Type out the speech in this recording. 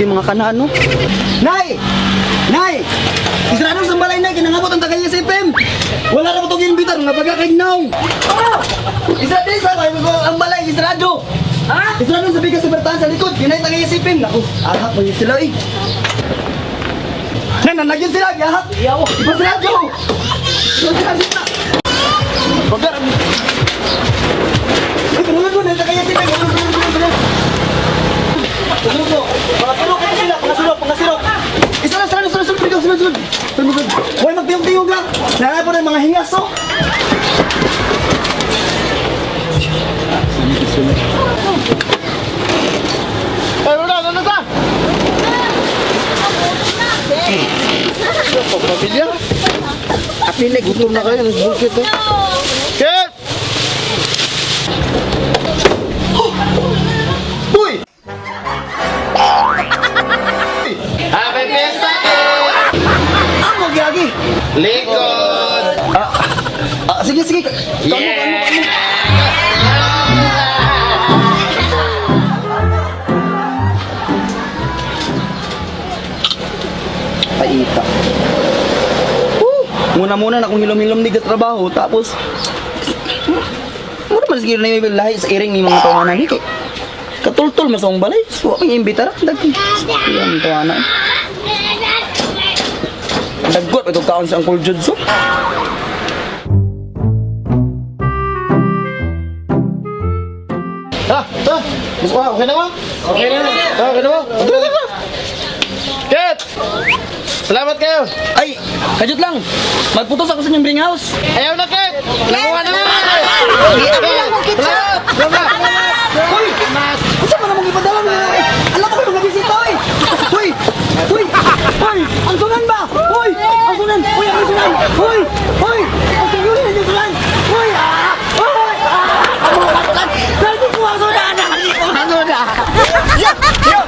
yung mga kanaan, no? Nay! Nay! Isarado sa balay, Nay! Kinangabot ang tagay SFM! Wala na po itong imbitar, mga baga kay naong! Ah! Isa din sa ang balay, isarado! Ha? Isarado sa bigas sa bertahan sa likod, yun ay tagay SFM! Naku, ahak pa yun sila eh! Nananagyan sila, ahak! Ipasarado! Ipasarado na! Baga! Ay, tulungan ko, nasa kaya sila! Tulungan, tulungan, tulungan! Tulungan ko! Mga sulok kayo sila! Mga sulok, mga sulok! Isa lang, sunod, sunod, sunod, sunod, sunod, sunod, sunod. Huwag magtiyog-tiyog lang! Nanay po ng mga hingas, oh! Ay, wala, ano ta? Pamilya? Apilay, Gutom na kayo, bullshit eh. Ket! Uy! Happy Fiesta, Ket! Amo, giyagi! Likod! Ah, sige, sige! Kamo, kamo, kamo! Paita. Woo! Muna-muna na akong hilom-hilom ni trabaho, tapos muna man siguro na yung lahi sa iring ni mga tawanan ni kay katultol mas akong balay. So, akong imbitar. Dagko. Yan, tawanan. Dagkot, itong kaon sa Uncle Judson. Ha? Ta? Gusto ko, okay na ba? Okay na. Okay na ba? Tara, tara. Ket! Salamat kayo! Ay, kajut lang. Magputos ako sa inyong bring house. Ayaw na, Ket! Nakuha na! Salamat! Salamat! Hoy! Unsa man among ipadala mo? Alam ko mga bisita oy. Hoy! Hoy! Hoy! Ang sunan ba? Hoy! Ang sunan! Hoy, ang sunan! Hoy! Hoy! Ang sunan! Ang sunan! Hoy! Ah! Hoy! Ah! Ang mga sunan! Nandito ko ang sunan! Nandito ko ang sunan! Ya! Ya!